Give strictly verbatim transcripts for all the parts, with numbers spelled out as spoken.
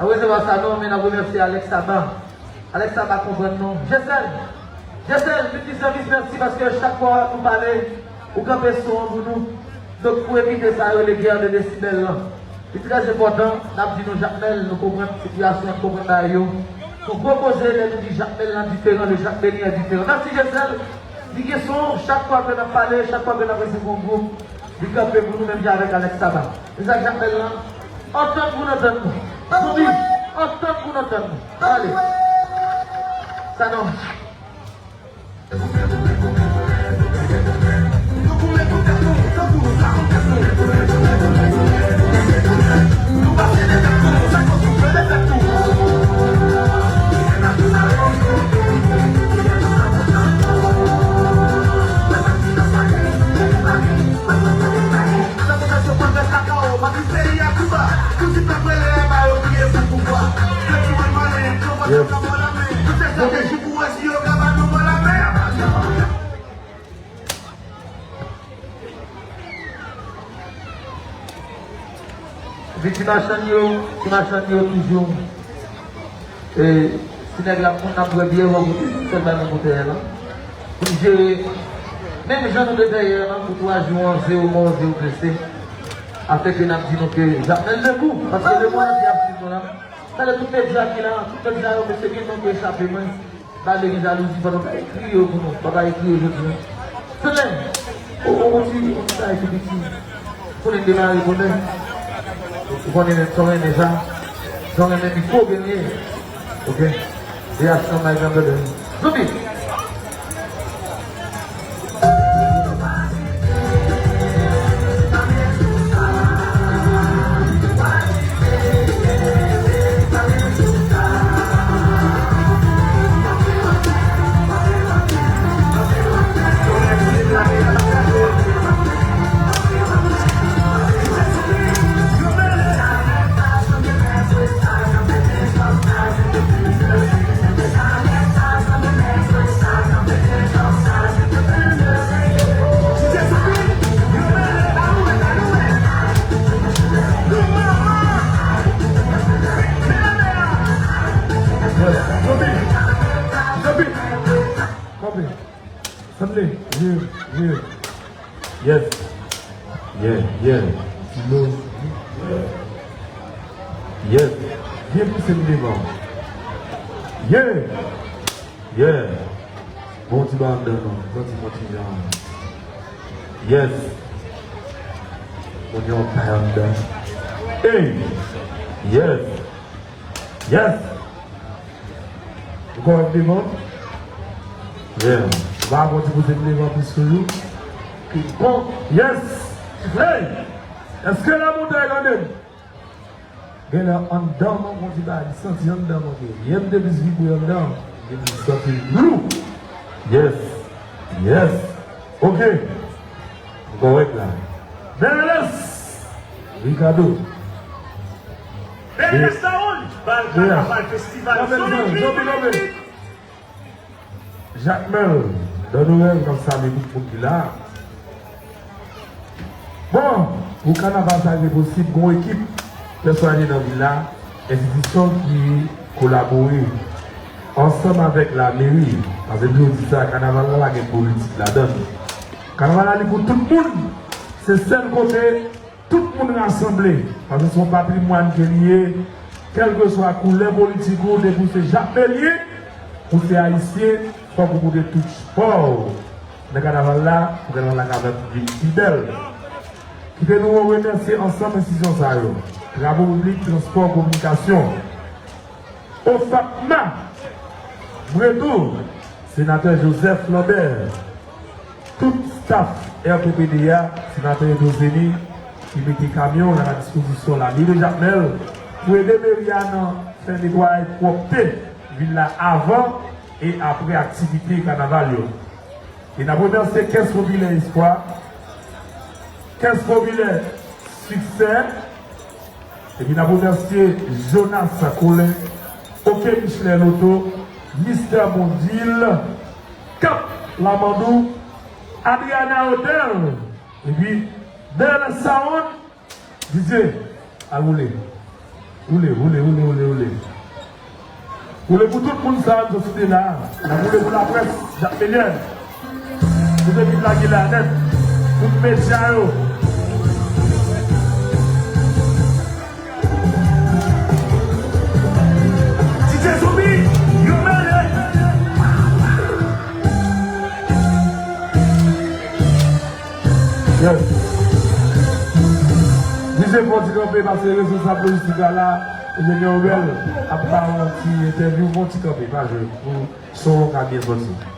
Apre se pa sa non, men n ap remèsye Alex Saba. Alex Saba konprann nou. Jesèl, Jesèl, vin di sèvis mèsi paske chak fwa nou pale, ou kanpe son an pou nou. Donk, pou evite sa yo rele guerre de décibels lan, li trè enpòtan, n ap di nou Jakmèl, nou konprann sitiyasyon an, nou konprann bagay yo. Nou gwo koze lè nou di Jakmèl lan diferan, le Jakmelien est différent. Mèsi Jesèl, li gen son, chak fwa ke n ap pale, chak fwa ke n ap resevwa yon gwoup, li kanpe pou nou menm jan avèk Alex Saba. Se sa k ap fè l lan. Antann pou n antann nou. Zanmi, antann pou n antann nou. Ale. Sa non. Yes. Epi ti machann yo, ti machann yo toujou. E, si nèg la moun ap bwè byè, w ap goute sèl bay nan boutèy la. Pou n jere, menm jan nou te fè yè a, pou twa jou an, zewo mò, zewo blese. Afè ke n ap di nou ke Jakmèl debou, paske lemonn antye ap swiv nou la. Gade tout medya ki la, tout medya yo, mesye, gen non ki echape mwen. Ba yo gen jalouzi, fò nou ta ekri yo pou nou, fò ta ekri yo jodi a. Tande, ou, ou, ou ti, ou ti bagay tou piti. Konnen demare bonè. Ou konnen menm sa w renmen sa. Sa w renmen mikwo genyen. Ok. E aksyon may nan bèbè. Zoubi. Sanble, vire, vire. Yes. Yeah, yeah. Ti lo. Yes. Byen pouse m devan. Yeah. Yeah. Bon ti ba anndan non. Bon ti bon ti jan. Yes. Moun yo pa anndan. Hey. Yes. Yes. Ou kòrèk devan? Yeah. Ba bon ti kote m devan plis toujou. Bon, yes. Hey! Èske la montay tande m? Genlè anndan mwen, bon ti bagay, li santi anndan mwen ke. Yè m te plis vibre anndan, li santi lou. Yes. Yes. Ok. M kòrèk la. Bèlès. Ricardo. Bèlès Sound, bal kanaval festival Sonic Ritm. Jakmèl, Don Norel, n ap salye tout moun ki la. Bon, pou kanaval sa rive posib, gon ekip pèsonalite nan vil la, enstitisyon ki kolabore ansanm avèk lameri, paske m toujou di sa, kanaval la pa gen politik ladan l. Kanaval la li pou tout moun, se sèl kote tout moun rasanble, paske se yon patrimwàn ke li ye, kèlkeswa koulè politik ou, depi w se Jakmèlyen, ou se Ayisyen, fòk ou pote touch pa w nan kanaval la, pou kanaval la ka vin pi bèl. Kite nou remèsye ansanm enstitisyon sa yo, travo piblik, transpò, kominikasyon. Ofapma, Breton, Senatè Joseph Lambert, tout staff R P P D a, Senatè Edozeni, ki mete kamyon nan dispozisyon lameri de Jakmèl pou ede meri a nan fè netwayaj pwòpte vil la avan e apre aktivite kanaval yo. E n ap remèsye Kès Popilè Espwa, Kès Popilè Siksè, epi n ap remèsye Jonas Colin, Ok Michelet Loto, Mister Mondil, Cap Lamandou, Adriana Hotel, epi Bèlès Sound, D J, al woule. Woule, woule, woule, woule, woule. Woule pou tout moun sa yo nou site la. N ap woule pou laprès, Jakmèlyen. Tout ekip la ki la nèt. Tout medya yo. D J Zombie, yo mele. Yes. D J fè yon ti kanpe, paske responsab lojistik la la, enjenyè Obèl ap ba w yon ti entèvyou, fè yon ti kanpe, pa jwe, pou son an ka byen soti.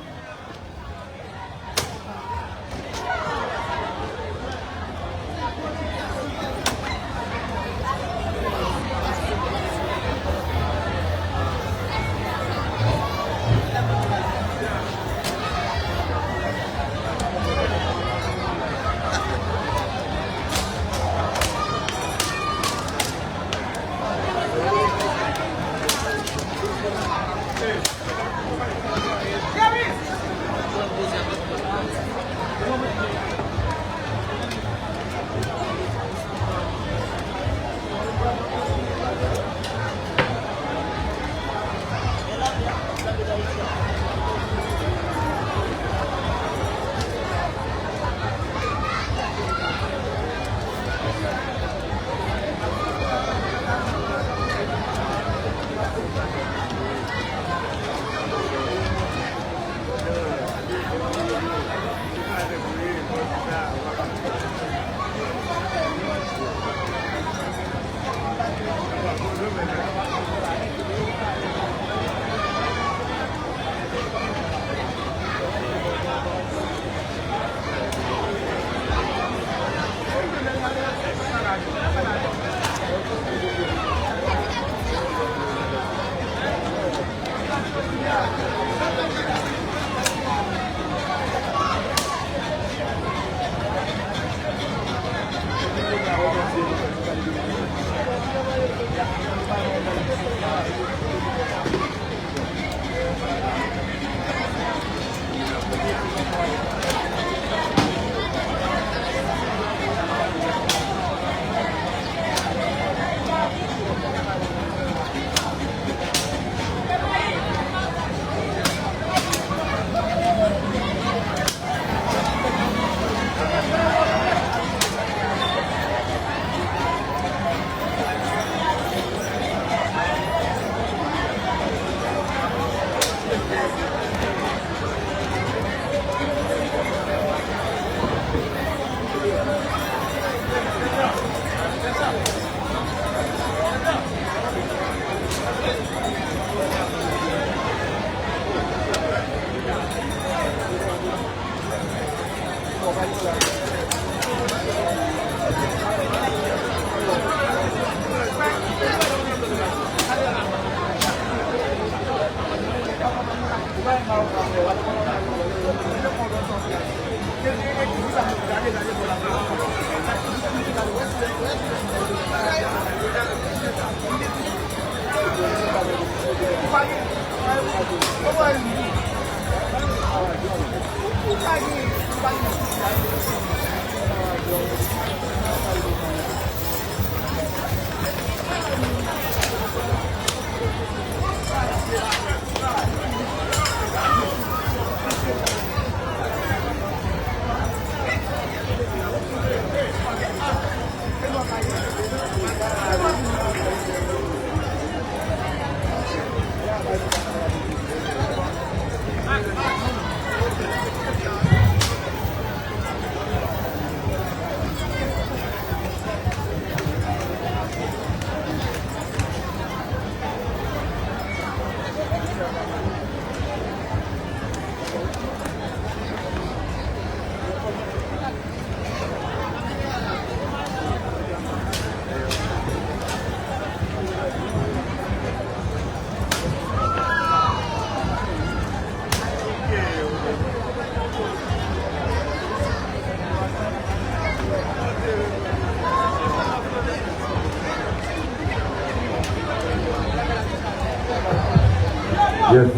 Yes.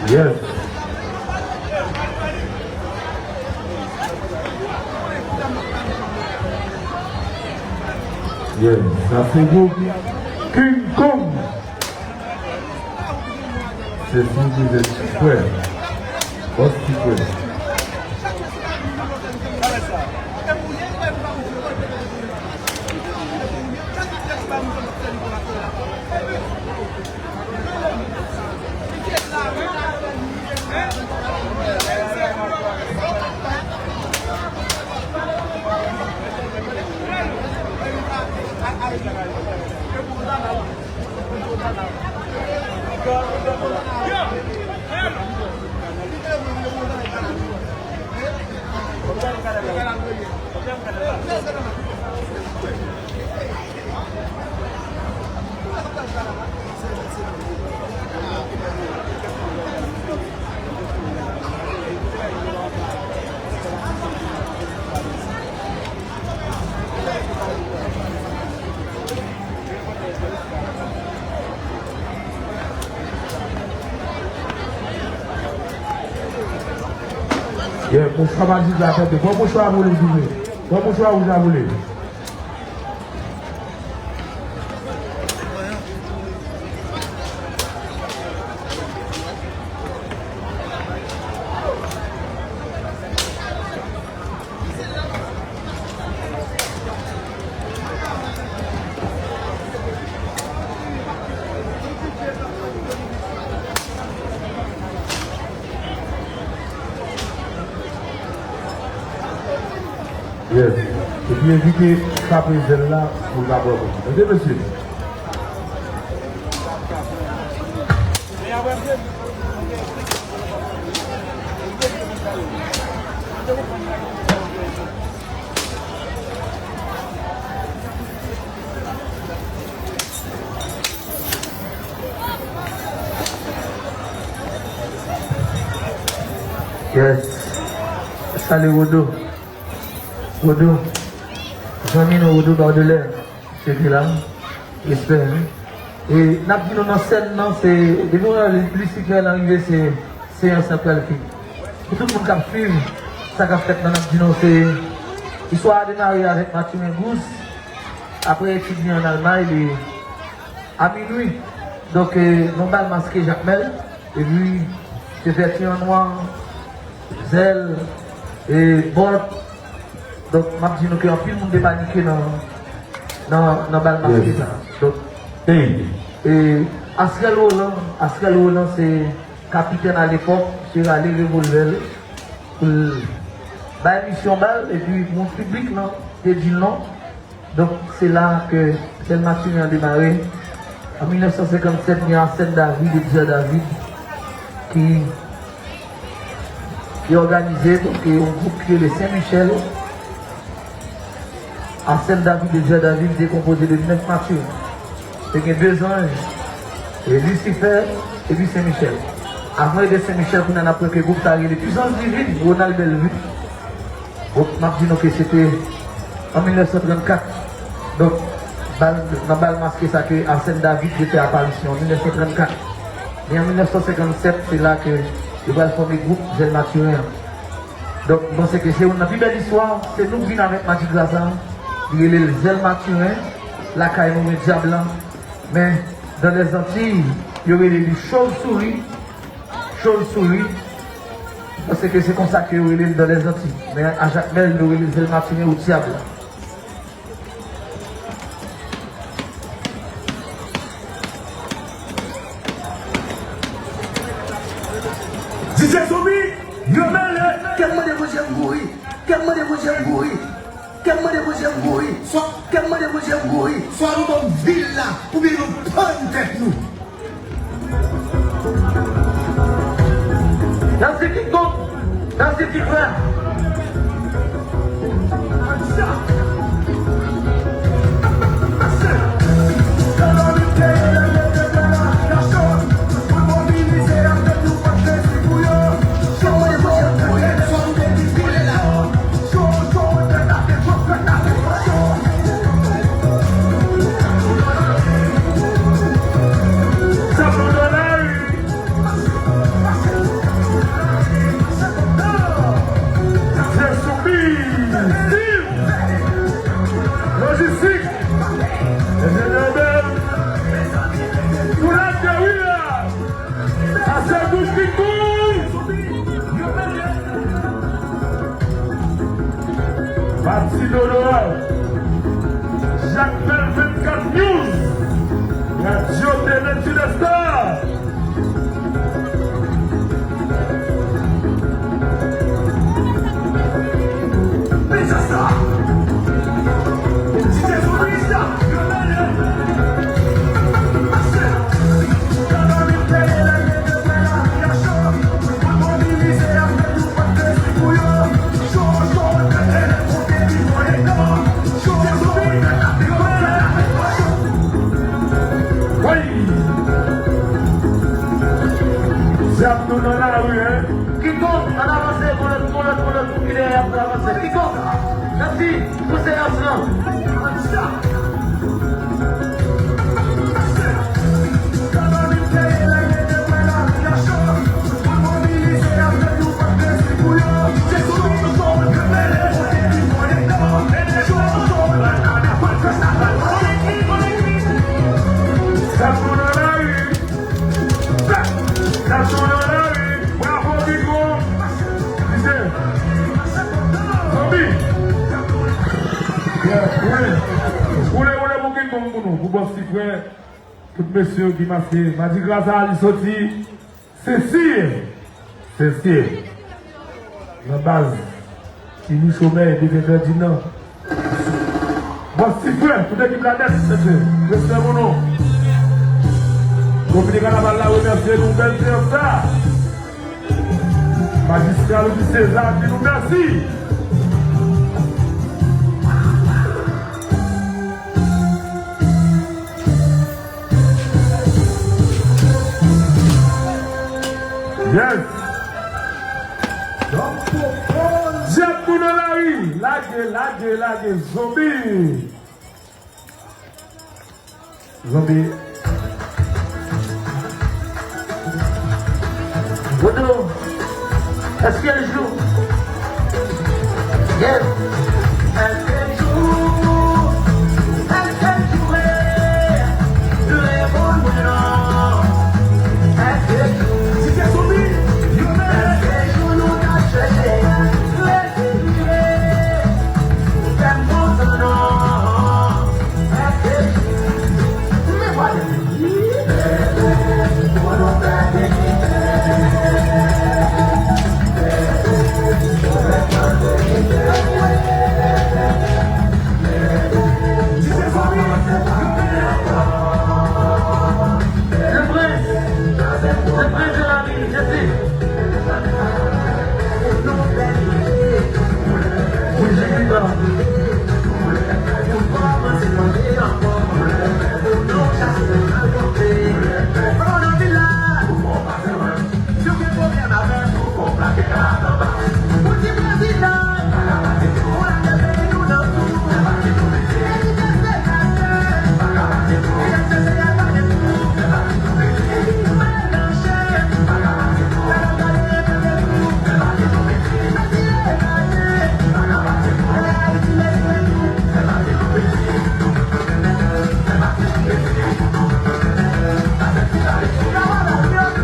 Yes. Yes, sa se group King Kong. Se Sylvie Ti Frè. Bòs Ti Frè. Yeah, mouchwa majik la, tande. Pran mouchwa wouj la pou li. Pran mouchwa wouj la pou li. Yes. Epi envite frape zèl la pou l ka pran kont. Tande, mesye. Yes. Salut Rodo. Rodo. Zanmi nou Rodo Baudelais. Cheke la, respè, wi. E n ap di nou nan sèn nan, se, depi w wè Lucifer lan rive, se seyans lan pral fini. Pou tout moun k ap swiv sa k ap fèt la, n ap di nou se, istwa a demare avèk Mathurin Gousse, apre etid li ann Almay, li, a minui. Donk, e, yon bal maske Jakmèl, epi se fè ti an nwa, zèl, e, bòt, Donk, m ap di nou ke anpil moun te panike nan, nan, nan bal maske sa. Donk, e, Asrel Roland, Asrel Roland se kapitèn alepòk, misye rale revòlvè l pou l bay misyon bal, epi moun piblik lan te di l non. Donk, se la ke sèn Mathurin an demare. An mil nèf san senkann sèt, gen Arsène David, Edzer David, ki Li òganize, donk, yon gwoup ki rele Sen Michèl. Arsène David e Zè David te konpoze de nèf matiren. Te gen de zanj, e Lisifè, epi Sen Michèl. Avan de Sen Michèl, kounye a n ap wè ke gwoup sa rele Pwisans Divin, Ronald Bellevue. Bon, m ap di nou ke se te an mil nèf san trannkat. Donk, bal, nan bal maske sa ke Arsène David te fè aparisyon an mil nèf san trannkat. Men an mil nèf san senkannsèt, se la ke yo pral fòme gwoup Zèl Matiren an. Donk, m panse ke se youn nan pi bèl istwa, se nou k vin avèk madigra sa, li rele l Zèl Matiren, lakay nou gen dyab lan. Men, dans les Antilles, yo rele li Chauve-souris, Chauve-souris, paske se konsa ke yo rele l dans les Antilles. Men a Jakmèl, yo rele l Zèl Matiren ou Dyab la. D J Zomi, yo mele. Kè m mande Bondye m mouri. Kè m mande Bondye m mouri. Kè m mande Bondye m mouri. Swa, kè m mande Bondye m mouri. Swa nou ban m vil la, oubyen nou pann tèt nou. N ap di King Kong, n ap di King Frè. Lojistik. Enjenyè Bèl. Pou la dèwi a. Pase pou King Kong. Pati Dodo a. Jakmèl vennkat News. Radyo Tele Sud Est. Wi! Dyab nou nan lari, en. King Kong, ann avanse, gon lòt, gon lòt, gon lòt moun ki dèyè ap avanse. King Kong, n ap di pou seyans lan. Bravo, King Kong. Zanmi. Woule, woule pou King Kong pou nou, pou bòs ti frè. Tout mesye yo ki maske, madigra sa li soti. Sensi, Sensi. Nan baz, Tini Chomè, Defen Fèdinan. Bòs ti frè, tout ekip la nèt, mesye. Respè pou nou. Komite kanaval la remèsye nou, bèl seyans sa. Majistra Louis César di nou mèsi. Yes! Dyab nou nan lari! Lage, lage, lage, zonbi! Zonbi. Bodo, èske l jou? Yes. Èske l jou? Èske l jou? Reponn mwen non. Èske l jou? Èske l jou nou t ap chèche? Respire. Fè m kontan non.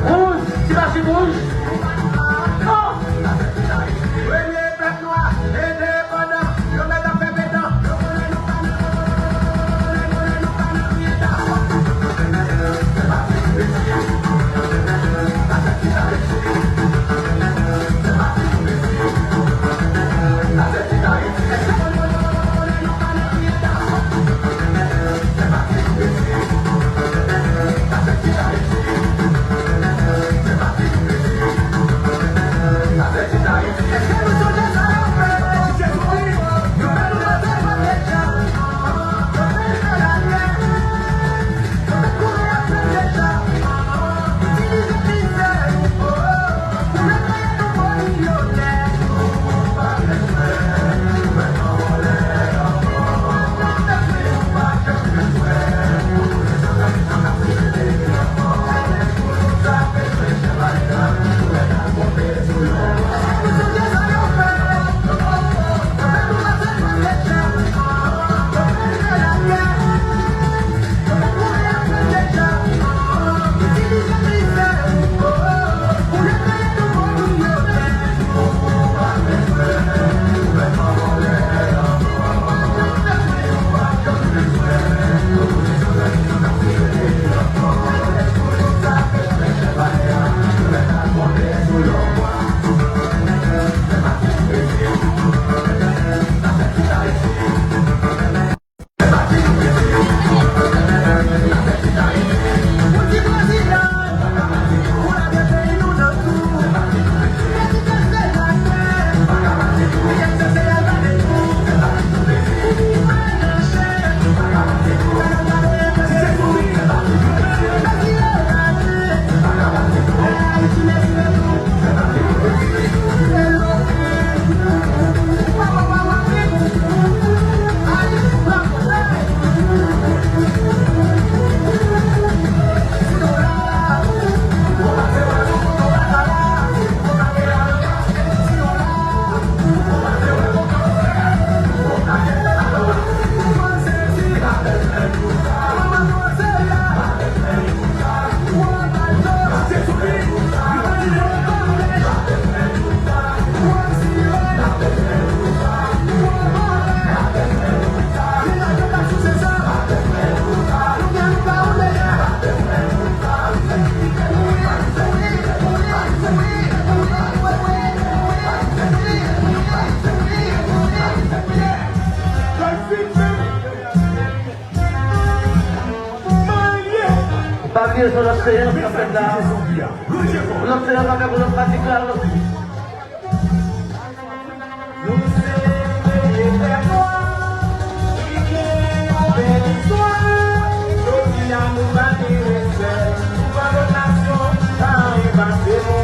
Wouj, ti machin wouj. Oh! Premye pèp nwa endepandan, yo mèt ap fè petan. Pa bliye se yon lòt seyans k ap fèt la. Yon lòt seyans avèk yon lòt radikal. Nou se premye pèp nwa ki gen yon bèl istwa. Jodi a nou ba li respè. Pou pa lòt nasyon pa anyen pase nou.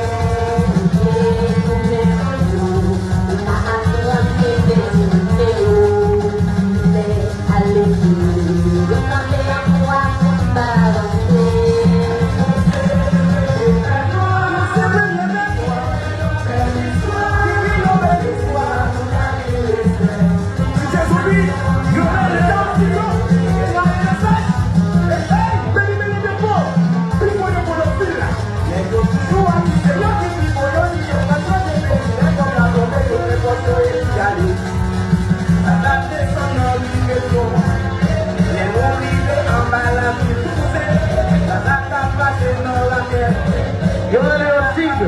Yo rele yo tig.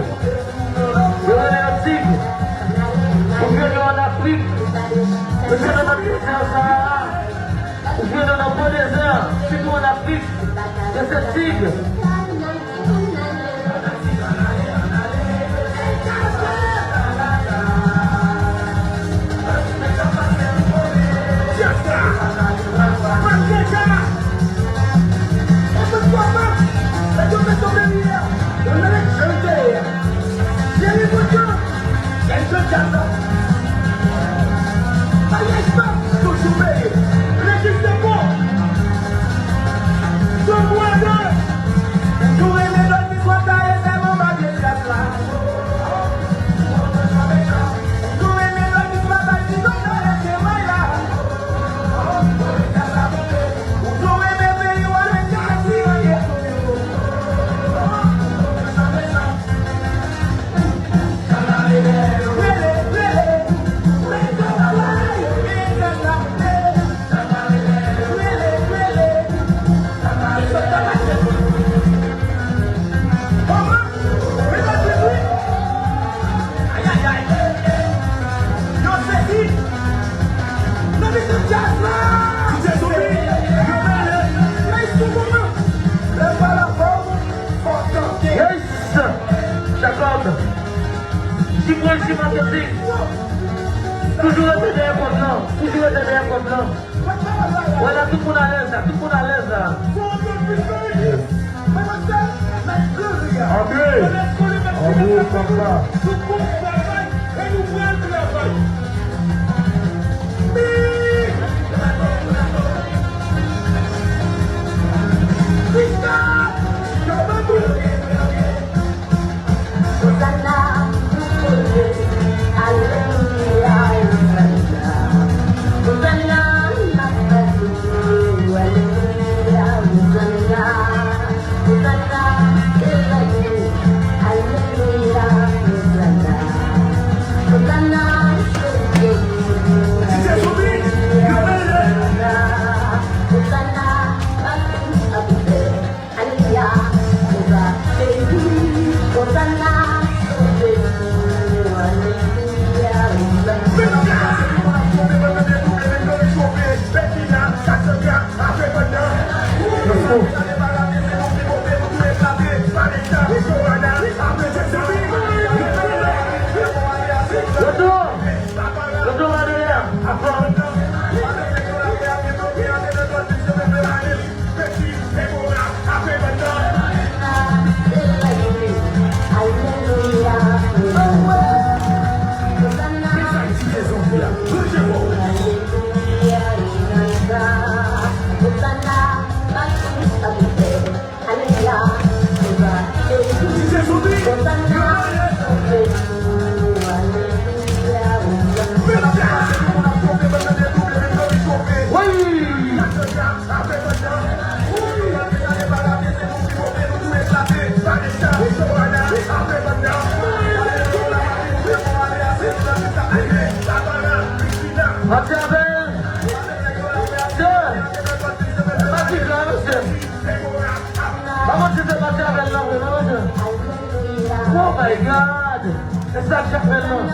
Yo rele yo tig. Ou vye nou ann Afrik. Ou vye nou nan dezè Sahara. Ou vye nou nan gwo dezè, sitou ann Afrik. Yo se tig. Nan djaz la. Maryaj pa toujou peye. Rejis de po. Son bwade. Nou renmen lòt ki konn ta e sèlman marye djaz la. Nou renmen lòt ki konn ta e sèlman marye djaz la. Nou renmen peyi w ale djaz la. Yes! Jacob, jimwèl jimwèl toujou rete dèyè kòd lan. Toujou rete dèyè kòd lan. Wè la, tout moun alèz la, tout moun alèz la. Andre, Andre, kòm sa. Matyavèl! Sè! Matyavèl, mesye! Maman, se te Matyavèl la vre, non, mesye? Oh my God! E sa k ap fè non?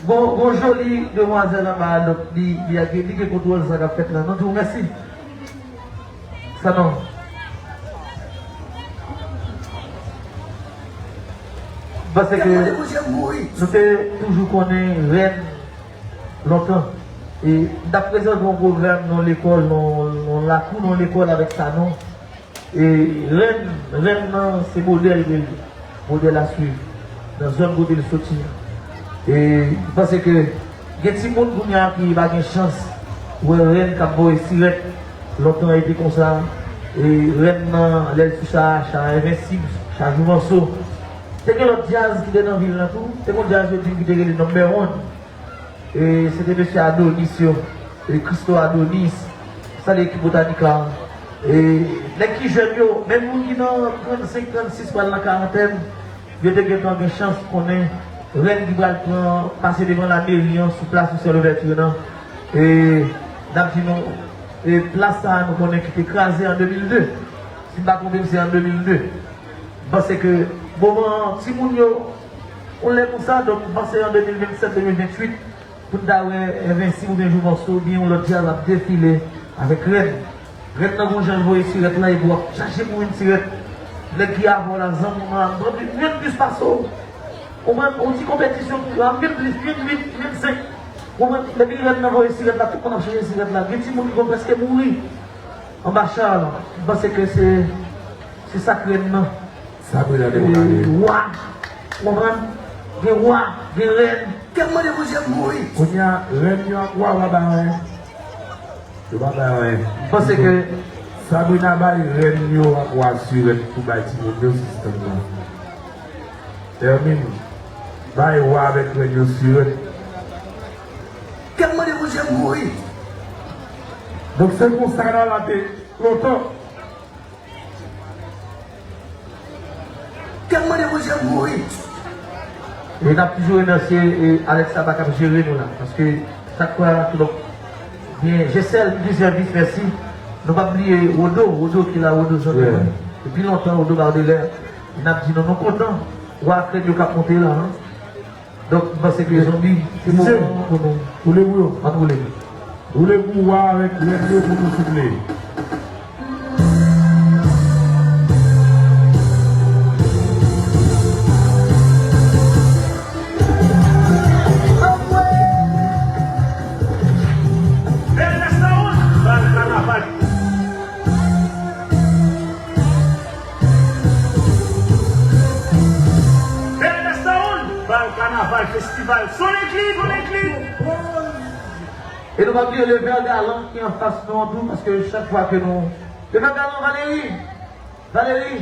Gon, gon joli demwazèl anba a, donk li, li, li gen kontwòl sa k ap fèt la. Nou di w mèsi. Sa non. Paske nou te toujou konnen rèn lontan. E n t ap prezante yon pwogram nan lekòl, nan, nan lakou nan lekòl avèk Sanon. E rèn, rèn nan se modèl ke l ye, modèl a swiv nan zòn kote l soti a. E m panse ke gen timoun kounye a ki pa gen chans wè rèn k ap voye sirèt. Lontan e te konsa. E rèn nan, lè l sou cha, cha envensib, cha joumanso. Te gen lòt djaz ki te nan vil lan tou. Te gen yon djaz yo di m ki te rele Number One. E se te mesye Adonis yo, e Christo Adonis, salye ekip Botanica. E nèg ki jèn yo, menm moun ki nan trannsenk, trannsis, pral nan karantèn, yo te gentan gen chans konnen rèn ki pral pran, pase devan lameri an sou plas Toussaint Louverture nan. E n ap di nou, e plas sa a nou konnen ki te kraze an de mil de. Si m pa twonpe m, se an de mil de. M panse ke moman an, timoun yo, yon lè konsa, donk, m panse an de mil vennsèt, de mil venntuit, pou n ta wè Envensib oubyen Joumanso oubyen yon lòt djaz ap defile avèk rèn. Rèn nan gon jan l voye sirèt la, epi w ap chache pou jwenn sirèt. Nèg ki avè w la, zanmi w nan, jwenn plis pase w. Konprann? Yon ti konpetisyon, m jwenn plis, m jwenn uit, m jwenn senk. Konprann? Depi rèn nan voye sirèt la, tout moun ap chache sirèt la. Gen timoun ki konn prèske mouri anba cha a la. M panse ke se, se sa k rèn nan. Sabrina te konn ale. Wa. Konprann? Gen wa, gen rèn. Kèm mande Bondye m mouri. Kounye a, rèn yo ak wa pa bay anyen. Yo pa bay anyen. M panse ke Sabrina bay rèn yo ak wa sirèt pou bay timoun yo sistèm nan. Hermine, bay wa avèk rèn yo sirèt. Kèm mande Bondye m mouri. Donk, se konsa la, la te lontan. Kèm mande Bondye m mouri. E n ap toujou remèsye, e, Alex Saba k ap jere nou la. Paske chak fwa, donk, gen Jesèl, m di sèvis, mèsi. Nou p ap bliye Wodo, Wodo ki la, Wodo Jean Denis. Depi lontan, Wodo Baudelaire. N ap di nou, nou kontan wè rèn yo k ap monte la, hein. Donk, m panse ke zonbi, se moman pou nou. Woule pou yo. Ann woule. Woule pou wa avèk rèn yo pou nou souple. Bèl Rèn Sound, bal kanaval. Bèl Rèn Sound, bal kanaval, festival. Sonik li, sonik li. E nou pa bliye le Vert Galant ki anfas nou an tou, paske chak fwa ke nou, le Vert Galant, Valérie, Valérie,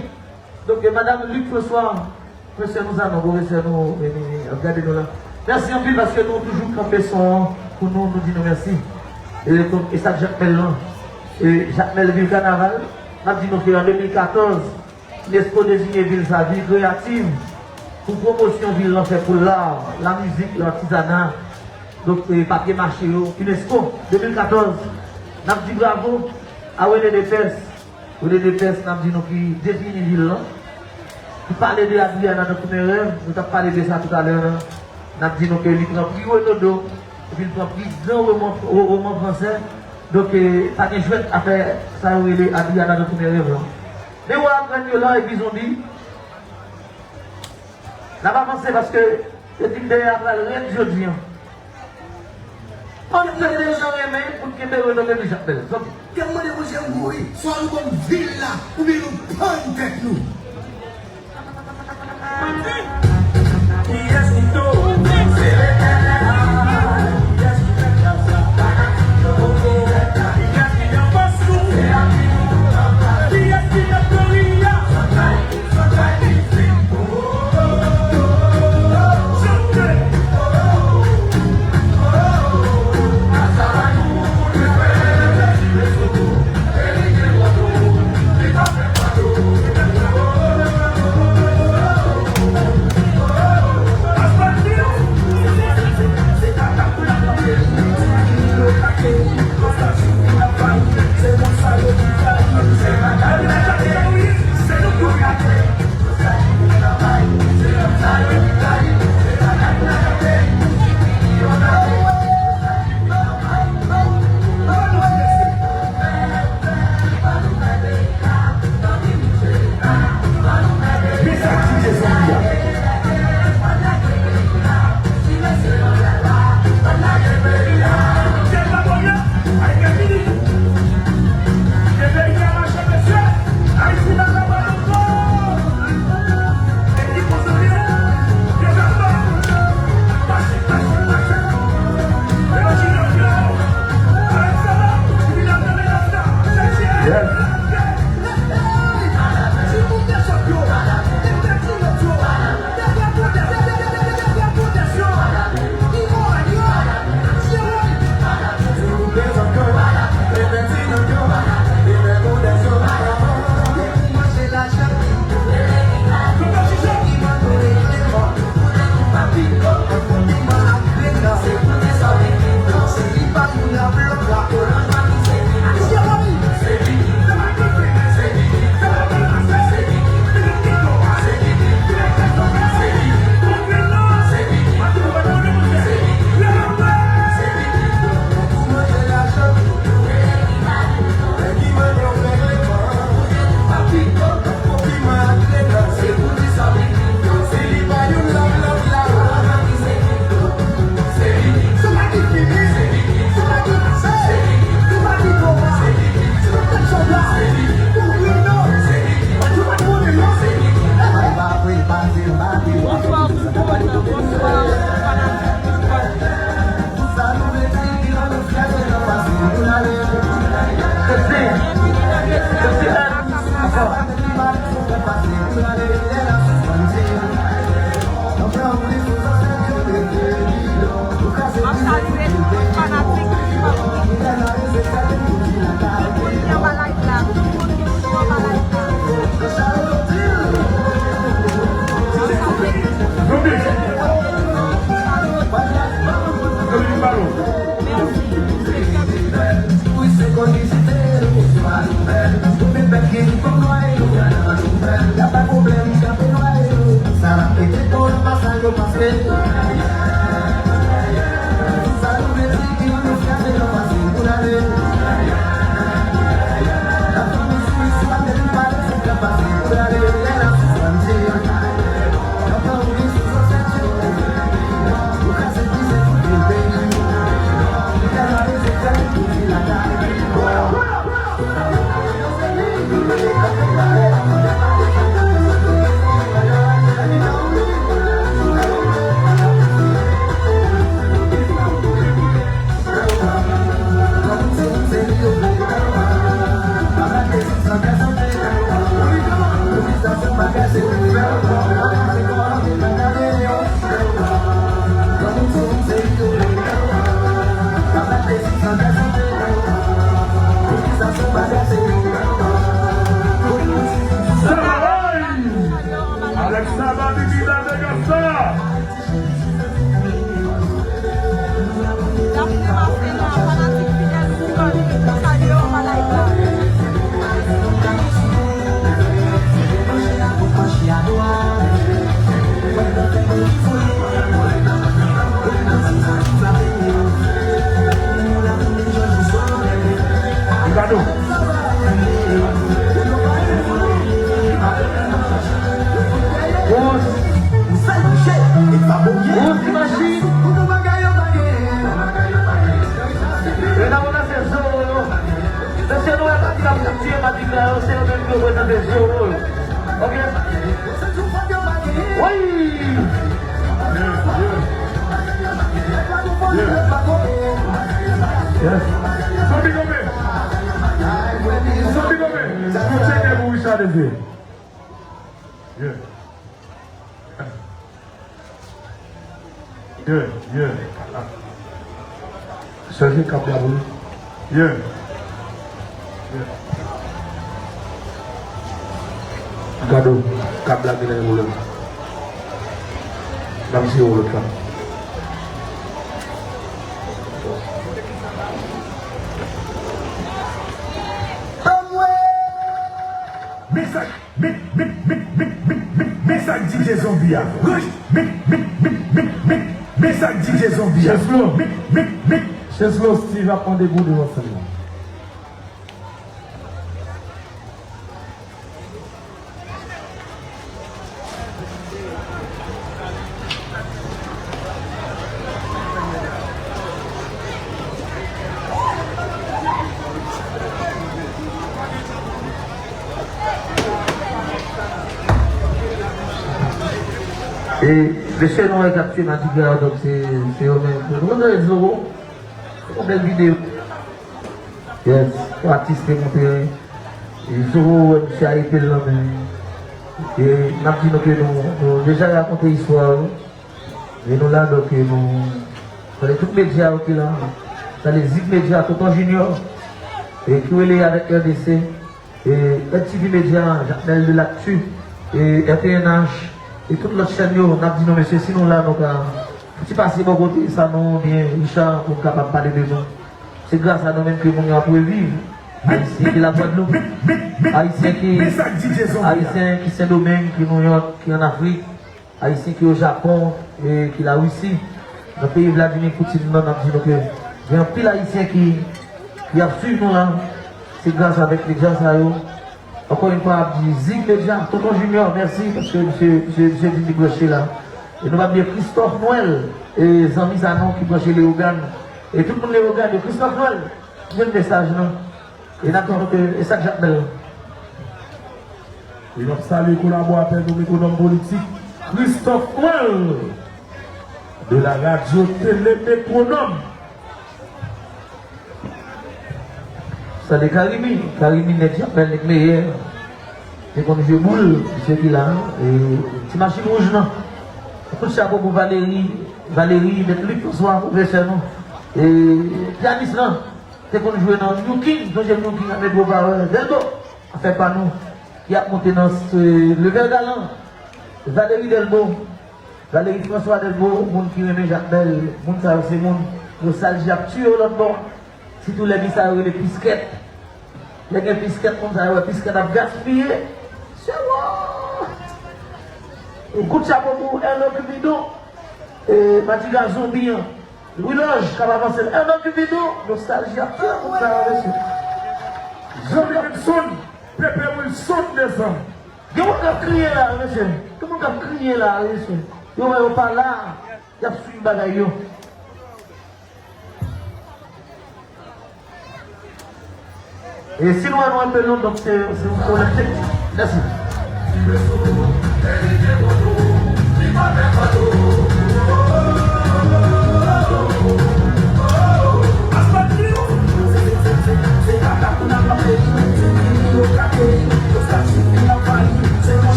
donk, e madanm Luc François, pwofesè nou sa, non, pwofesè nou, e, e, e, ap gade nou la. Mèsi anpil paske nou toujou kanpe son an pou nou, nou di nou mèsi. E, donk, e sa Jakmèl lan, e, Jakmèl Vil Kanaval, n ap di nou ke an de mil katòz, unesco deziye vil sa, vil kreyativ, pou pwomosyon vil lan fè pou lar, lamizik, latizana, donk, e, papye mache yo, unesco, de mil katòz, n ap di bravo a René Depès, René Depès, n ap di nou ki defini vil lan, ki pale de Adriana nan Koumerèv, nou t ap pale de sa toutalè nan, N ap di nou ke li pran pri Renaudot, epi li pran pri gran woman, wo-, woman fransè. Donk, eh, pa gen jwèt afè sa yo rele Adriana dans tous mes rêves lan. Men wè grenn yo la epi zonbi. N ap avanse paske yo di m dèyè a pral rèd jodi a. Ann mete yo nan renmen pou n kenbe Renaudot epi Jacmel. Zonbi. Kè m mande Bondye mouri, swa nou ban m vil la, oubyen nou pann tèt nou. Kiyès ki to? Se Letènèl la. Kiyès ki mèt kaz la? Kiyès ki anfas nou? Kiyès ki mèt peyi a? Bonswa tout moun, bonswa fanatik, bonswa. M ap salye tout fanatik. Tout moun ki anba live la, tout moun ki sou anba live la. M ap salye. Mèsi. Alexa Baby Vida Vegas. Daphné Marcelin, fanatik fidèl Boukan, nou salye w anba live la. Ok. Wi! Yeah, yeah. Yeah. Yes. Santi konbyen? Santi konbyen? Nou tcheke pou Richard Eze. Yeah. Yeah, yeah. Chanje kab la pou nou. Yeah. Yeah. Gade w, kab la genlè yon lòt. N ap jere yon lòt kab. Mesaj. Men, men, men, men, men, men, men sa k di je zonbi a. Rich, men, men, men, men, men, men sa k di je zonbi a. Cheslo. Men, men, men. Cheslo, Steve ap mande pou devan sèn nan. E, mesye nou wè k ap tchwe madigra yo, donk se, se yo menm. Nou konn Zoro. Se yon bèl videyo. Yes, yon atis te montre. E Zoro wè misye a epe l nan men. E n ap di nou ke nou, nou deja rakonte istwa yo. E nou la, donk, e nou salye tout medya yo ki la. Salye Zig Media, Tonton Junior. E ki rele avèk R D C. E Red T V Media, Jacmel de l'Actu, e R T N H, e tout lòt chèn yo, n ap di nou, mesye, si nou la, nou ka fouti pase bò kote Sanon oubyen Richard pou n kapab pale de nou. Se gras a nou menm ke moun yo ap reviv. Ayisyen ki Lagwadloup, Ayisyen ki, Ayisyen ki Sendomeng, ki Nouyòk, ki ann Afrik. Ayisyen ki o Japon, e ki Larisi, nan peyi Vladimir Putin nan, n ap di nou ke gen anpil Ayisyen ki, ki ap swiv nou la. Se gras avèk medya sa yo. Ankò yon fwa, ap di Zig Media, Tonton Junior, mèsi, paske misye, misye, misye vin li branche la. E nou p ap bliye Christophe Noël, e zanmi Sanon ki branche Leyogàn. E tout moun Leyogàn yo, Christophe Noël, ki jwenn mesaj lan. E n ap di nou ke e sa k Jakmèl. E n ap salye kolaboratè nou, metwonòm politik, Christophe Noël, de la radio télé Métronome. Salye Karimi, Karimi nèg Jakmèl, nèg meyè. Te konn jwe boul, misye ki la, e ti machin wouj lan. Kout chapo pou Valérie, Valérie, mèt Luc François, pwofesè nou. E pyanis lan. Te konn jwe nan New King, sonje New King ak Metro Power, Delbo, afè pa nou, ki ap monte nan, e, Levè Galan, Valérie Delbo, Valérie François Delbo, moun ki renmen Jakmèl, moun sa yo se moun, nostalji ap tiye yo lòt bò, sitou lè gen sa yo rele piskèt, lè gen piskèt, moun sa yo wè piskèt ap gaspiye, se wo! Kout chapo pou Erno Cupido, e, madigra zonbi an. Louis Loge k ap avanse l. Ernest Cupido, nostalji ap fè moun sa yo, mesye. Jean-Pierre Wilson, Pepe Wilson desann. Gen moun k ap kriye la, mesye. Gen moun k ap kriye la, mesye. Yo wè yo pa la, y ap swiv bagay yo. E si nou wè nou enpe long, donk se, se yon pwoblèm teknik. Mèsi. Mèsi.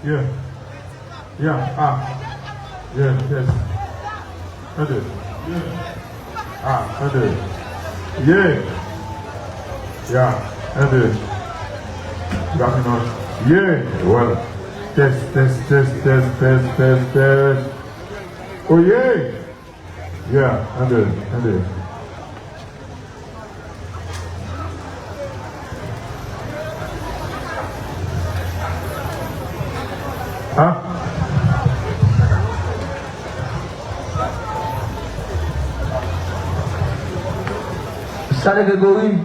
Yeah. Yeah. Ah. Yeah. Yes. Tande. Yeah. Ah, tande. Yeah. Yeah, tande. Rapidman. Yeah, voilà. Test, test, test. Oh yeah. Yeah, tande, tande. Hein? Salye Gregory,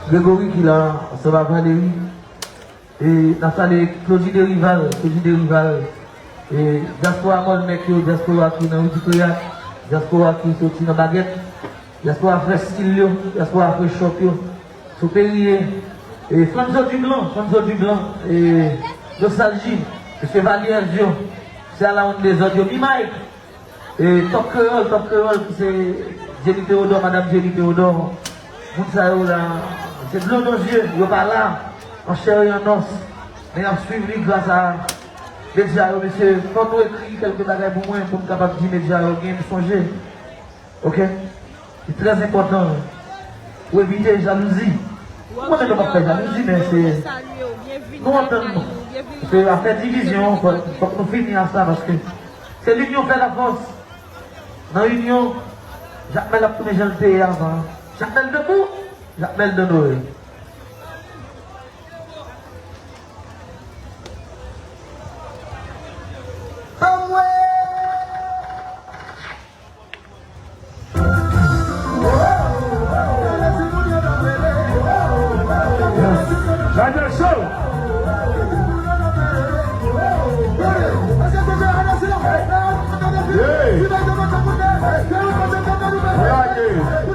Gregory ki la, ansanm ak Valery. E n ap salye Claudy Derival, Claudy Derival. E dyaspora Mòlmèk yo, dyaspora ki nan Ri di Kreyat, dyaspora ki soti nan Bagèt, dyaspora Frè Stil yo, dyaspora Frè Chòp yo, Soperiye, e Franzo Dublanc, Franzo Dublanc, e Nostalgie, mesye Valiers yo, mesye Alawonn Dezòd yo, Mi Mike, e Top Kreyòl, Top Kreyòl ki se Jenny Théodore, madanm Jenny Théodore, moun sa yo la, se dlo nan zye, yo pa la, an chè e an os, men y ap swiv li gras a medya yo, mesye, fò nou ekri kèlke bagay pou mwen, pou m kapab di medya yo, gen m sonje. Ok? Li trè enpòtan pou evite jalouzi. M konnen nou p ap fè jalouzi, men se, nou antann nou. Se afè divizyon, fòk, fòk nou fini ak sa, paske se linyon fè lafòs. Nan inyon, Jakmèl ap tounen jan l te ye avan. Jakmèl debout, Jakmèl dan dorè. Radyo Show. Hey. Radyo.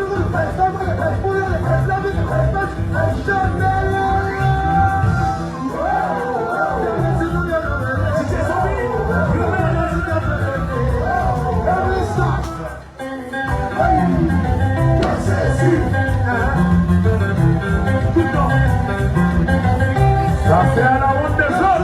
Sa fè a la wont de zòt.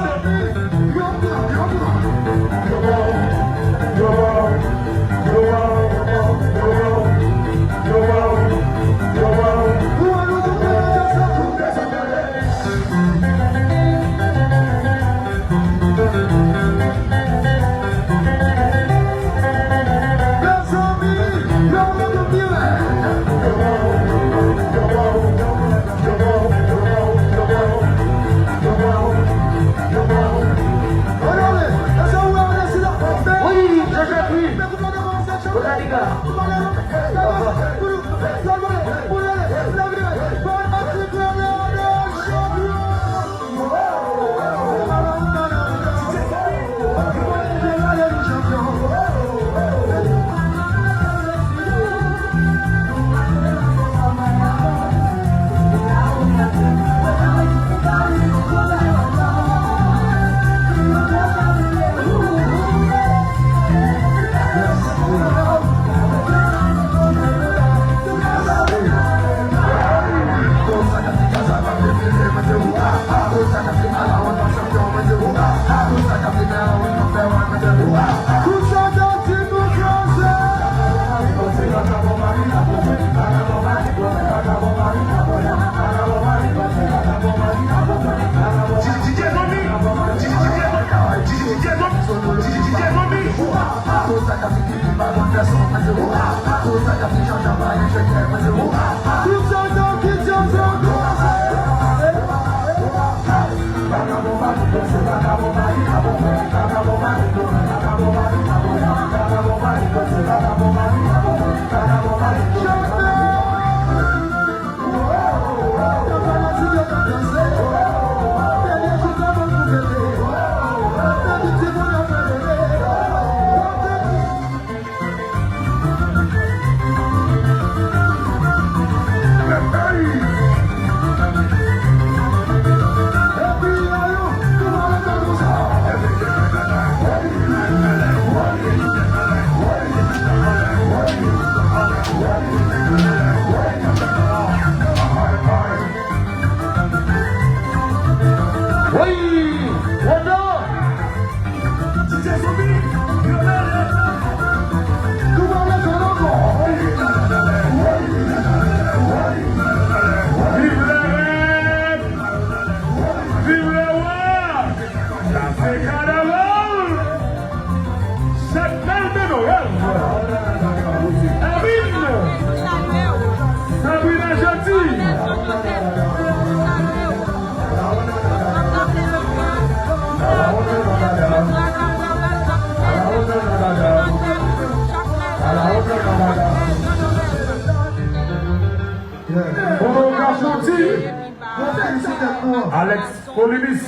Kolinis.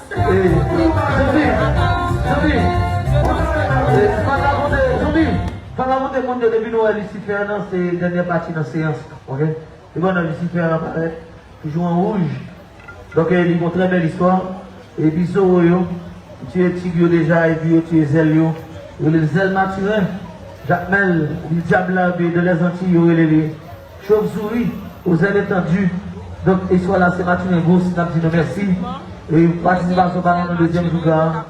E, Zanmi, Zanmi, e, pa rakonte, Zanmi, pa rakonte moun yo depi nou wè Lisifè nan se dènyè pati nan seyans lan, oke? Se pandan Lisifè an parèt, toujou an wouj. Donk, e, li gon trè bèl istwa. Epi Zoro yo, yo tiye tig yo deja, epi yo tiye zèl yo. Yo rele l zèl Matiren. Jakmèl, li dyab la, de, de lèzantiy, yo rele li Chauve-souris aux ailes étendues. Donk, istwa la, se Matiren Gous, n ap di nou mèsi. E patisipasyon pa nou nan dezyèm jouga a,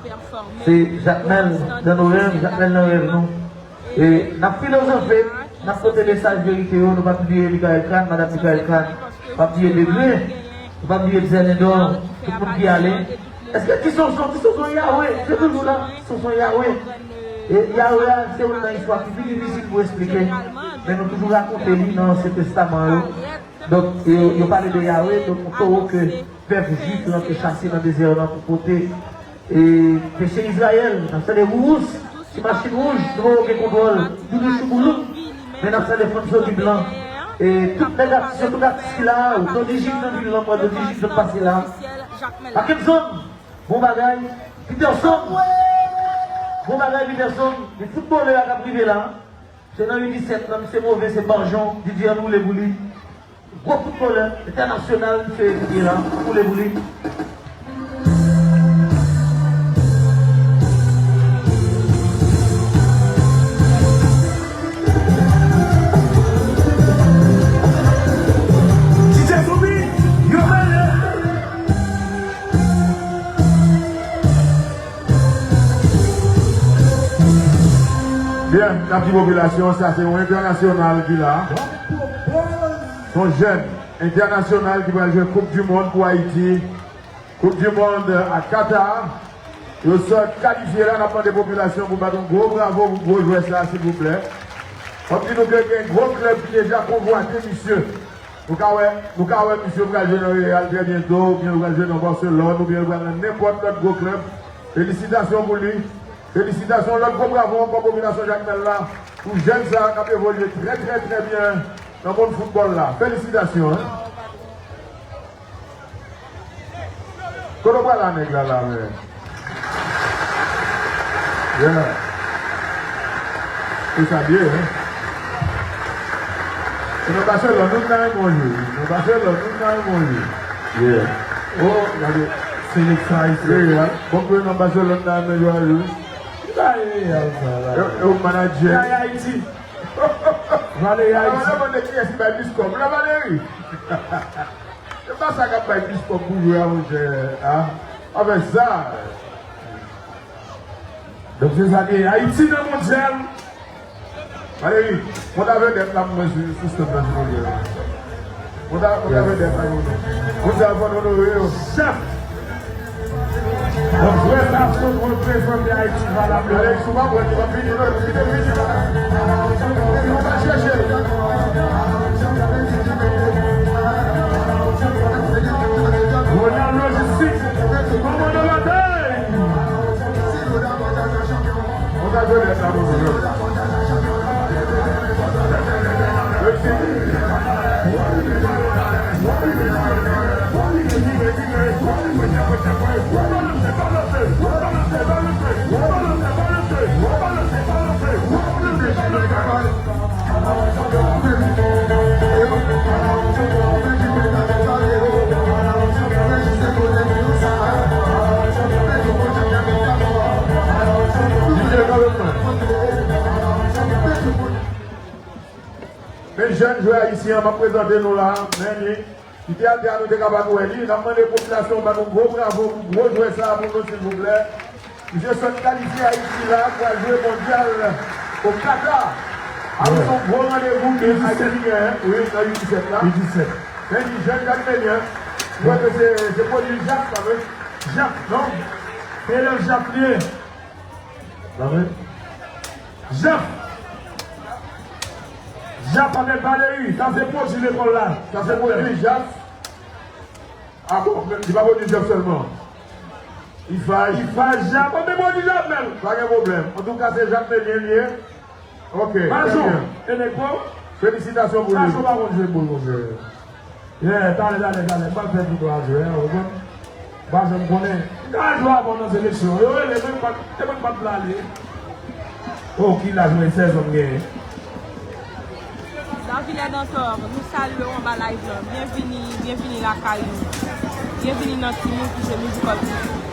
se Jakmèl dans nos rêves, Jakmèl nan rèv nou. E n ap filozofe, n ap pote mesaj verite yo, nou p ap bliye Michael Khan, madanm Michael Khan, p ap bliye Degre, nou p ap bliye Zèlendò, tout moun ki ale. Èske Ti Sonson, Ti Sonson Yawe, se toujou la, Ti Sonson Yawe. E Yawe a, se youn nan istwa ki pi difisil pou eksplike, men nou toujou rakonte li nan Ansyen Testaman yo. Donk, yo, yo pale de Yawe, donk yon towo ke pèp jwif lan te chase nan dezè lan pou pote e peche Izrayèl, n ap tande wourous, ti machin wouj, nou poko gen kontwòl, doudou chouboulouk, men n ap tande fann soti blan. E tout nèg atis yo, tout atis ki la, ou Dodi Jig nan vil lan, mwen Dodi Jig sot pase la. Mackenson, bon bagay, Peterson, bon bagay Peterson, men foutbolè a k ap rive la. Se nan U disèt lan, misye move, se Barjon, Didier an woule pou li. Gwo foutbolè entènasyonal, misye ye la, woule pou li. Didier Soubi, yo mele. Byen, n ap di popilasyon, sa se yon entènasyonal ki la. Se yon jèn entènasyonal ki pral jwe Koup di Mond pou Ayiti. Koup di Mond a Qatar. Yo sot kalifye la, n ap mande popilasyon pou bat yon gwo bravo pou gwo jwè sa, silvouplè. Fò m di nou ke gen gwo klèb ki deja konvwate misye. Nou ka wè, nou ka wè misye pral jwe nan Real trè byento, oubyen l pral jwe nan Barcelone, oubyen l pral nan nenpòt lòt gwo klèb. Felisitasyon pou li. Felisitasyon, lòt gwo bravo ankò popilasyon Jakmèl la, pou jèn sa a k ap evolye trè, trè, trè byen nan mond foutbòl la. Felisitasyon, en. Kote w pral a nèg la la, men? Yeah. Se sa l ye, en. Se nan Baselòn, nou ta renmen w jwe. Nan Baselòn, nou ta renmen w jwe. Yeah. Oh, gade, se nèg sa isi. Real. Bon, pou nan Baselòn, ta renmen jwe a jwe. Ki bagay Real sa la? Yo, yo, manadjè. Kay Ayiti. Valeri Ayiti. Mwen mande kiyès ki bay plis kòb. La Valeri. Se pa sa k ap bay plis kòb pou jwe a, monchè, a. Avèk sa. Donk, se sa ki Ayiti nan mondyal. Valeri, mwen ta vedèt la, mwen sou, sou stand nan, si nou vle. Mwen ta, mwen ta vedèt la, mwen. Mondyal, fò n onore yo. Chèf. Donk, jwè sa, fò n reprezante Ayiti valableman. Alex, ou pa pran, li pa vini, non, li te vini la. Ou pa chèche. Ronald Logistique, kòmandan batay. Ou ta jwe lè sa, nou jwe. Men jèn jwè ayisyen an, m ap prezante nou la, men li, li te atè a, nou te ka pa t wè li. N ap mande popilasyon ban nou gwo bravo pou gwo jwè sa a pou nou, silvouplè. Misye sot kalifye Ayiti la pou al jwe mondyal o Qatar. A, se yon gwo randevou ke Ayiti genyen, wi, nan U disèt la. U disèt. Men li jèn Jakmelyen. M kwè ke se, se pwodui Jak, pa vre? Jak, non? Se elèv Jak li ye. Pa vre? Jak. Jak avèk Valeri, sa se pwodui lekòl la. Sa se pwodui Jak. A bon, men li pa pwodui Jèf sèlman. Ifaj. Ifaj, Jak, konbyen pwodui Jèf menm? Pa gen pwoblèm. Antouka, se Jakmelyen li ye. Ok, trè byen. Bajon, e nèg pa w? Felisitasyon pou li. Bajon pa konn jwe boul, monchè. Yeah, talè, talè, talè. M pral fè tout dwa jwe, hein, ou konprann? Pa janm konnen. M ka jwe avè w nan seleksyon. Yo rele m, mwen pa t, e mwen pa t vle ale. O, ki laj mwen, sèz an m genyen. Davilè Dantor, nou salye w anba live lan. Byenvini, byenvini lakay ou. Byenvini nan Timoun ki se Musical Timoun.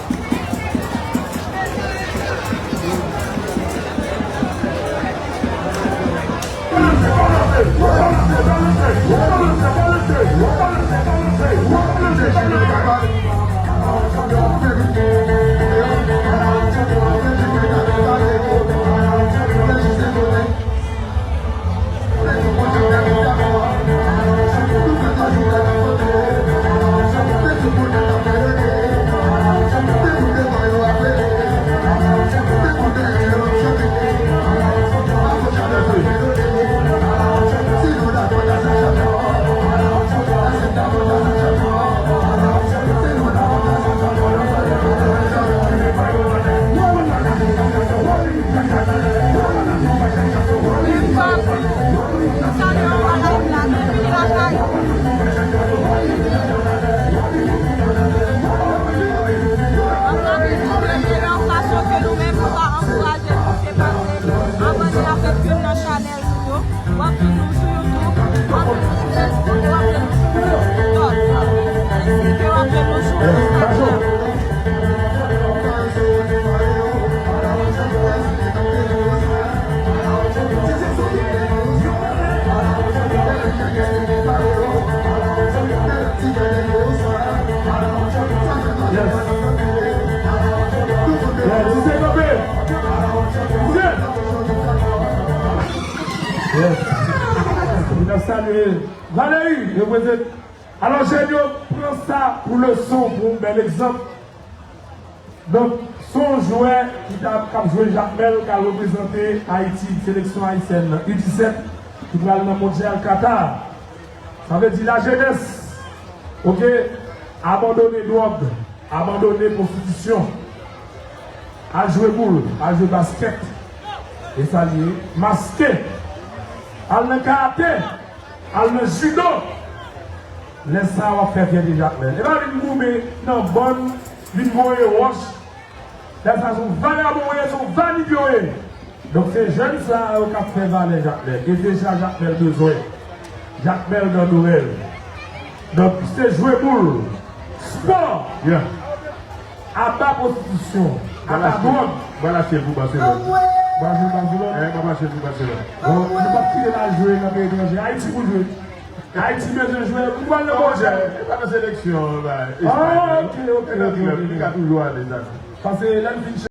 Abòne avèk youn nan chanèl nou yo. W ap jwenn nou sou YouTube, w ap jwenn nou sou Facebook, w ap jwenn nou sou TikTok. Ensi ke w ap jwenn nou sou Instagram. Yes. Yes, se kanpe. Yes. Yes. Nou ta salye Valery, reprezante. Alò, jèn yo, pran sa pou leson, pou yon bèl egzanp. Donk, se yon jwè ki t ap, k ap jwe Jakmèl, k al reprezante Ayiti, seleksyon ayisyèn nan, U disèt, ki pral nan Mondyal Qatar. Sa vle di lajenès, oke, abandone dwòg, abandone pwostitisyon, al jwe boul, al jwe baskèt, e sa l ye, maske, al nan karate, al nan jido. Lè sa a, w ap fè fyète Jakmèl. E pa vin goumen nan bòn, vin voye wòch. Lè sa a, se yon vagabon w ye, se yon vanite w ye. Donk, se jèn sa a yo k ap fè valè Jakmèl. E se sa Jakmèl bezwen. Jakmèl dans nos rêves. Donk, se jwe boul, spò. Yeah. Aba pwostitisyon, aba dwòg. Ba l achte l pou Barcelone. Ba l achte l pou Barcelone. Eh, ba l achte l pou Barcelone. Bon, nou p ap kite l al jwe nan peyi etranje. Ayiti pou jwe. Ayiti bezwen jwè. Ou pral nan Mondyal. E pa nan seleksyon, ba, Espay. Ah, ok, ok, ok, ok. Li ka toujou ale, sa. Paske lè l fin